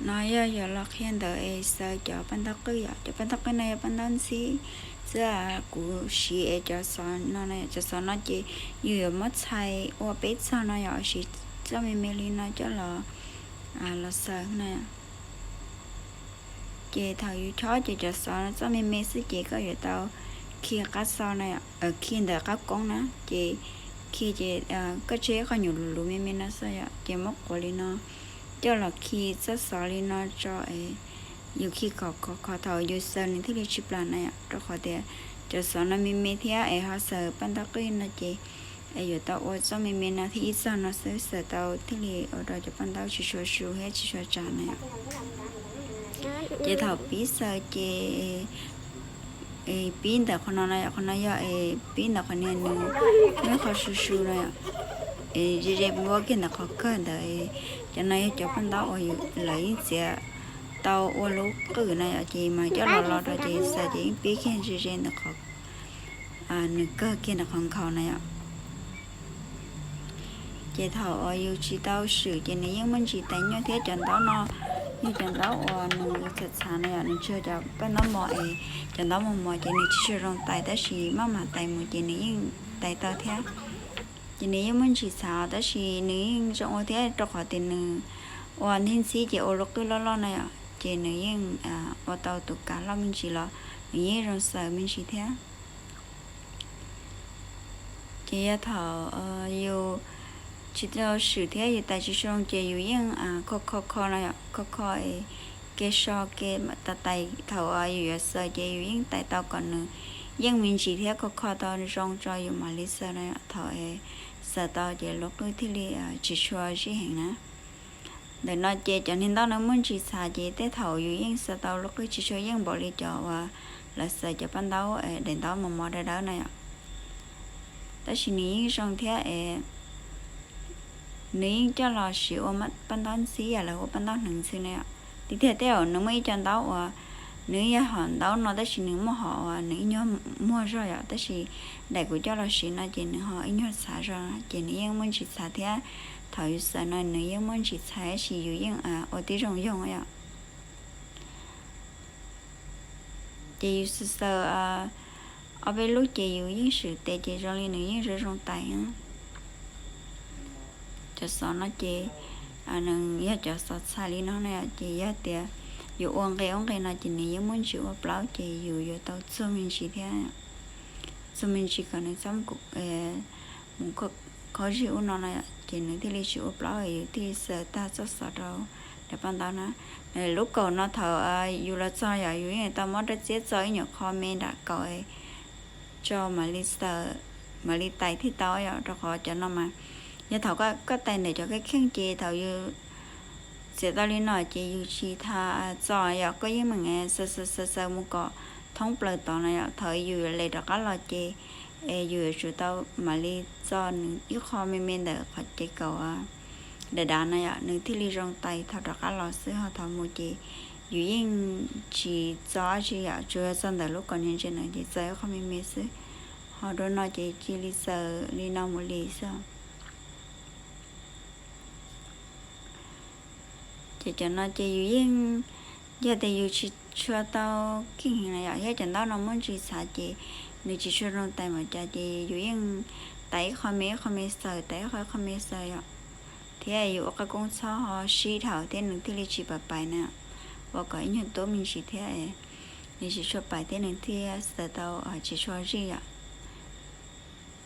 No yog yuav los qhia ntawm es xaws cov paj ntaub qwj yom. Cov paj ntaub qwj no yog paj ntaub ntxhib xwb. Kuv siv es cov xov no no, cov xov no ces yus yuav muab txhais ua peb txog no yom, siv txoj me me li no coj los los xaws no. Ces thaum yus chob ces cov xov no txoj me me xwb ces koj yuav tau khi qab xov no, khi ntawm qab koob na, ces khi ces koj tseg ib qho nyuam luv luv me me no xwb yom, ces muab quav li no coj los khi txoj xov li no tso es yus khi khov khov khov thaum yus xaws nws thiaj li tsis plam na yom, rau qhov tias cov xov no me me thiab es ho xaws paj ntaub qwj no ces yuav tau ua txoj me me no thiab ib txog no xwb xaws tau thiaj li ua rau cov paj ntaub tsis tshua su thiab tsis tshua tsam na yom. Ces thaum pib xaws ces pib ntawm qhov no no yom, qhov no yog es pib ntawm qhov niag nws muaj ib qho su su no yom, es ze ze npuab kiag ntawm qhov kawg ntawd. Cov no yog cov paj ntaub uas lawv yeej txiav tau ua lub qwj na yom, ces mas coj los los rau ces xaws ces yeej pib kiag ze ze ntawm qhov nws kawg kiag ntawm qhov nkhaus na yom. Ces thaum uas yus tsis tau swm ces nws yeej muaj ntsis tais nyuaj thiab. Cov ntaub no yog cov ntaub uas nws txhav txhav na yom, nws tsis yog cov paj ntaub mos es, cov ntaub mos mos ces nws tsis tshua zoo tais, tab sis maj mam tais mus ces nws yeej tais tau thiab. Ces nws yeej muaj ntsis txhav tab sis nws yeej zoo ua thiab, rau qhov tias nws ua ntxhib ntxhib ces ua lub qwj loj loj na yom, ces nws yeej ua tau tus kav loj me ntsis los nws yeej zoo xaws me ntsis thiab. Ces yog thaum yus tsis tau swm thiab yus tais tsis zoo ces yus yeej kho kho kho no yom, kho kho es ke so ke tais tais. Thaum yus yuav xaws ces yus yeej tais tau kom nws yeej me ntsis thiab kho kho tau zoo tso yus mam li xaws no yom. Thaum xaws tau ces lub qwj thiaj li tsis tshua zij heev na. Ntawm no ces cov niag ntaub no muaj ntsis txhav ces tej thaum yus yeej xaws tau lub qwj tsis tshua yeej npaum li cov uas lawv xaws cov paj ntaub daim ntaub mos mos dawb dawb na yom. Tab sis nws yeej zoo thiab es nws yeej coj los siv ua paj ntaub ntxhib, yam lawv ua paj ntaub hneev ntxhw na yom. Tiag tiag tej zaum nws muaj ib co ntaub uas nws yog hom ntaub no tab sis nws muaj hom uas nws ib nyuag muag zog yom, tab sis daim kuv coj los siv no ces nws ho ib nyuag txhav zog ces nws yeej muaj ntsis txhav thiab. Thaum yus xaws no nws yeej muaj ntsis txhav tab sis yus yeej ua tib zoo yoog yom. Ces yus xaws xaws ob peb lub ces yus yeej swm tes ces zoo li nws yeej zoo zoo tais. Cov xov no ces nws yog cov xov txhais li no na, ces yog tias yus ua nqe ub nqe no ces nws yeej muaj ntsis ua plaub ces yus yuav tau txuag me ntsis thiab. Txuag me ntsis kom nws txhob mus khob zig ub no no ces nws thiaj li tsis ua plaub, yus thiaj li xaws tag txoj xov rau daim paj ntaub na. Lub kaum no thaum yus los txog yom, yus yeej tau muab rab txiab txo ib nyuag qho me nram kaum tso mam li tais thiaj tau yom, rau qhov cov no mas yog thaum koj tais ntawm cov kheej kheej ces thaum yus txiav tau li no ces yus tsis tas txo yom, koj yeej meem xaws xaws xaws mus kom thoob plaws tod no yom. Thaum yus yuav les rov qab los ces yus yuav tsum tau mam li txo nws ib qho me me ntawm qhov ces kaum dav dav no yom, nws thiaj li zoo tais thaum rov qab los xwb. Ho thaum mus ces yus yeej tsis txo dab tsi yom, tsuas yog txo ntawm lub kaum ntse ntse no ces txo ib qho me me xwb. Ho dua no ces cia li xaws li no mus li xwb. Ces cov no ces yus yeej, yog tias yus tsis tshua tau keej heev na yom, thiab cov ntaub no muaj ntsis txhav ces nws tsis tshua zoo tais mas cas ces yus yeej tais ib qho me ib qho me xaws, tais ib qho ib qho me xaws yom. Thiab yus ua qab koob txhob ho sib dhau thiab nws thiaj li tsis pais pais na, ua kom ib nyuag tuab me ntsis thiab nws tsis tshua pais thiab nws thiaj xaws tau tsis tshua zij yom.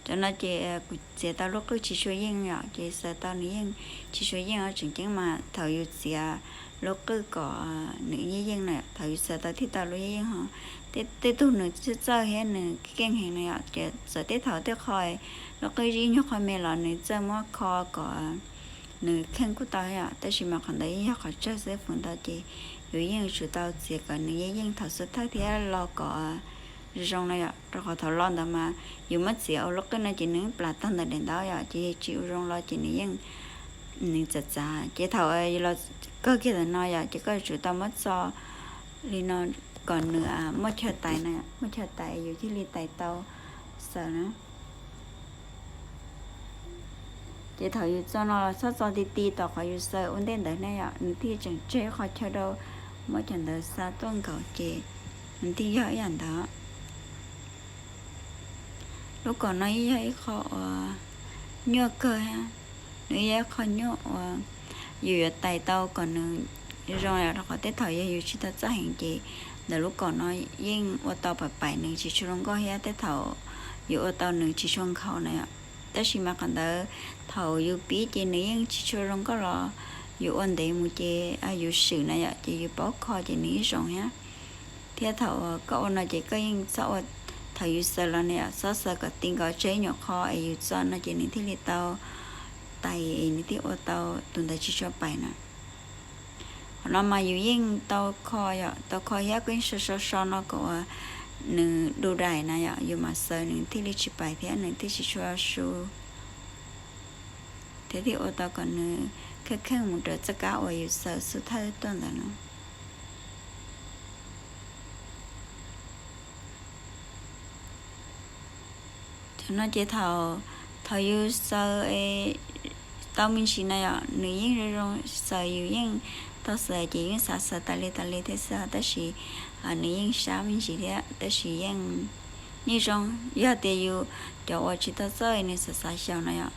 Cov no ces kuv txiav tau lub qwj tsis tshua yeej yom, ces xaws tau nws yeej tsis tshua yeej. Tseem ceeb mas thaum yus txiav lub qwj kom nws yeej yeej na, thaum yus xaws tau thiaj tau lub yeej yeej ho. Tej tug nws txawj txawj thiab nws keej heev na yom, ces txawm tej thaum tej qho lub qwj zij ib nyuag qho me los nws txawj muab kho kom nws kheej kuj tau yom, tab sis mas qhov ntawd yeej yog qhov tsawg xwb. Feem ntau ces yus yeej yuav tsum tau txiav kom nws yeej yeej thaum xub thawj thiab lo kom zoo zoo no yom, rau qhov thaum lo ntawd mas yus muab txiav ua lub qwj no ces nws plam tag ntawm daim ntaub yom, ces tsis ua zoo lo ces nws yeej, nws txav txav. Ces thaum yus los kawg kiag ntawm no yom, ces koj yuav tsum tau muab txo li no kom nws muaj chaw tais no, muaj chaw tais yus thiaj li tais tau xaws na. Ces thaum yus txo no los txhob txo ti ti tom qhov yus xaws ua ntej ntawd ne yom, nws thiaj tseem tseg qhov chaw rau muab cov ntawd xa tuaj nkaus ces nws thiaj yog ib yam ntawd. Lub kaum no yog ib qho uas nyuaj kawg, nws yog ib qho nyuaj uas yus yuav tais tau kom nws zoo, rau qhov tej thaum yog yus tsis tau txawj heev ces ntawm lub kaum no yeej ua tau pam paim nws tsis tshua zoo nkauj thiab tej thaum yus ua tau nws tsis tshua nkhaus na yom. Tab sis mas qhov ntawd thaum yus pib ces nws yeej tsis tshua zoo nkauj los yus ua ntev mus ces yus swm na yom, ces yus paub kho ces nws yeej zoo thiab. Thiab thaum uas koj ua no ces koj yeej txhob ua, thaum yus xaws los ne yom, txhob xaws kom ti nkaus tseg nyuam qho es yus txo no ces nws thiaj li tau tais es nws thiaj ua tau tus ntawd tsis tshua paim na. Qhov no mas yus yeej tau kho yom, tau kho thiab koj yeej so so so no kom uas nws du dais na yom, yus mam xaws nws thiaj li tsis paim thiab nws thiaj tsis tshua su, thiab thiaj ua tau kom nws kheej kheej mus raws txoj kab uas yus xaws xub thawj tuaj ntawd no. Cov no ces thaum, thaum yus xaws tau me ntsis no yom, nws yeej zoo zoo, xaws yus yeej tau xaws ces yus yeej xav xaws tas li tas li thiab xwb, tab sis nws yeej sab me ntsis thiab, tab sis yeej, yeej zoo. Yog tias yus cov uas tsis tau txawj nws xav xav xyaum no yom,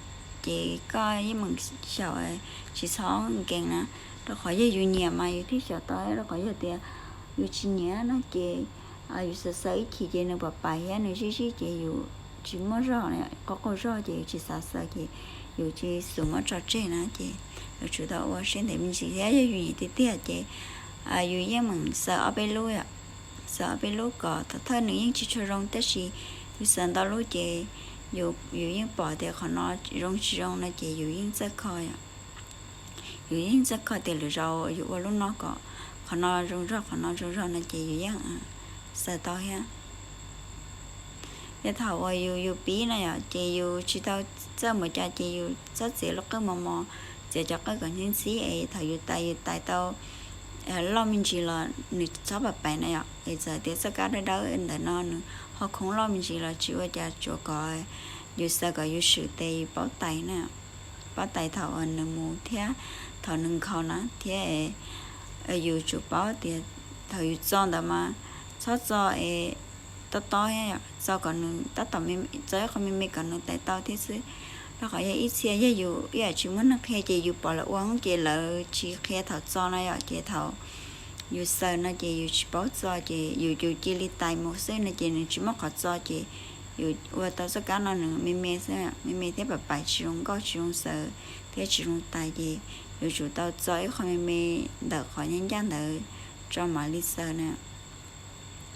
ces koj yeej meem xyaum, tsis txhob nkees na, rau qhov yog yus nyiam mas yus thiaj xyaum tau, rau qhov yog tias yus tsis nyiam no ces yus xav xaws ib chim ces nws pam pais thiab nws zij zij ces yus tsis muaj zog, qaug qaug zog ces yus tsis xav xaws ces yus tsis xum muab tso tseg na, ces yuav tsum tau ua siab ntev me ntsis thiab. Yog yus nyiam tiag tiag ces yus yeej meem xaws ob peb lub, xaws ob peb lub kom thaum thawj nws yeej tsis tshua zoo, tab sis yus xaws ntau lub ces yus yeej pom tias qhov no zoo tsis zoo no ces yus yeej txawj kho, yus yeej txawj kho tias lwm zaus yus ua lub no kom qhov no zoo zog, qhov no zoo zog no ces yus yeej xaws tau thiab. Yog thaum uas yus, yus pib no yom, ces yus tsis tau txawj mus cas ces yus txhob txiav lub qwj mos mos, txiav cov qwj kom ntxhib ntxhib es thaum yus tais, yus tais tau loj me ntsis los nws txhob pam pais na yom, es txawm tias txoj kab dawb dawb ntawm no nws ho khoov loj me ntsis los tsis ua cas, tsuav kom yus xaws kom yus swm tes yus paub tais na, paub tais thaum uas nws mus thiab thaum nws nkhaus na thiab. Yus tsum paub tias thaum yus txo ntawd mas txhob txo es tob tob thiab yom, txo kom nws tab tom, txo ib qho me me kom nws tais tau thiab xwb. Rau qhov yog ib txhia yog yus ib yam tsis muaj neeg qhia ces yus pom lawv ua ces lawv tsis qhia thaum txo no yom, ces thaum yus xaws no ces yus tsis paub txo ces yus, yus cia li tais mus xwb no ces nws tsis muaj qhov txo ces yus ua tau txoj kab no nws me me xwb, me me thiab pam pais tsis zoo nkauj tsis zoo xaws thiab tsis zoo tais ces yuav tsum tau txo ib qho me me ntawm qhov nyab ncaj ntawd tso mam li xaws na,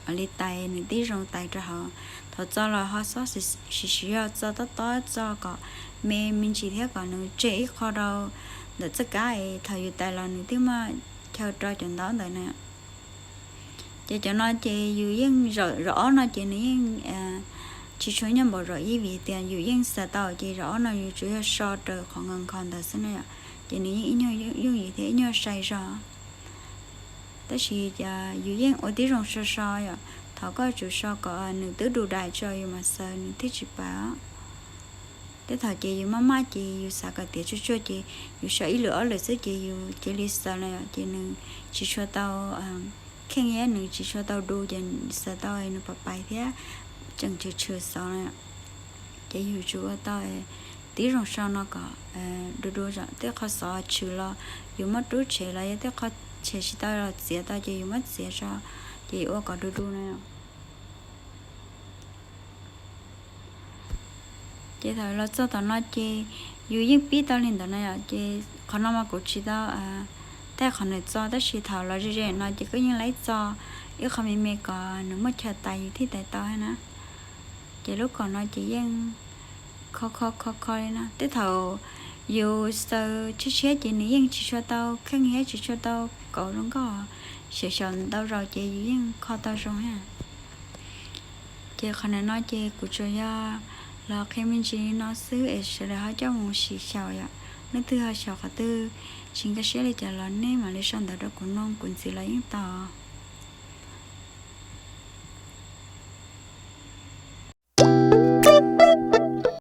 mam li tais nws thiaj zoo tais rau hauv. Thaum txo los ho txhob siv, siv zog txo tob tob, txo kom me me ntsis thiab kom nws tseg ib qho rau ntawm txoj kab es thaum yus tais los nws thiaj muaj chaw rau cov ntaub ntawd na. Ces cov no ces yus yeej, zaum ob no ces nws yeej tsis tshua nyuaj npaum zaum ib vim tias yus yeej xaws tau, ces zaum ob no yus tsuas yog so raws qhov nkhaus nkhaus ntawd xwb na yom, ces nws yeej ib nyuag yooj yim thiab ib nyuag sai zog. Tab sis yus yeej ua tib zoo so so yom, thov koj tsum so kom nws twb du dais tso yus mam xaws nws thiaj tsis pais. Tej thaum ces yus maj maj ces yus xav kom tiav tsuag tsuag ces yus so ib lwm ob lwm xwb ces yus cia li xaws na yom, ces nws tsis tshua tau kheej thiab nws tsis tshua tau du ces xaws tau nws pam pais thiab tseem tshwm tshwm xov na. Ces yus tsum ua tau tib zoo so no kom du du zog, tej qho xov tshwm los yus muab rub tshem los yog tej qho tshem tsis tau los txiav tau ces yus muab txiav tso, ces yus ua kom du du na. Ces thaum los txog tom no ces yus yeej pib tau li ntawd na yom, ces qhov no mas kuv tsis tau thaij qhov nws txo, tab sis thaum los ze ze no ces koj yeej laib txo ib qho me me kom nws muaj chaw tais yus thiaj tais tau na. Ces lub kaum no ces yeej kho kho kho kho li no, tej thaum yus xaws tshiab tshiab ces nws yeej tsis tshua tau kheej thiab tsis tshua tau kauv zoo nkauj, xyaum xyaum ntau zaus ces yus yeej kho tau zoo thiab. Ces qhov ntawm no ces kuv tsuas yog los qhia me ntsis li no xwb es sawv daws ho coj mus sim xyaum yom. Leej twg ho xyaum qhov twg tsis nkag siab li cas los nej mam li sau ntawv rau kuv noog kuv ntxiv los yeej tau.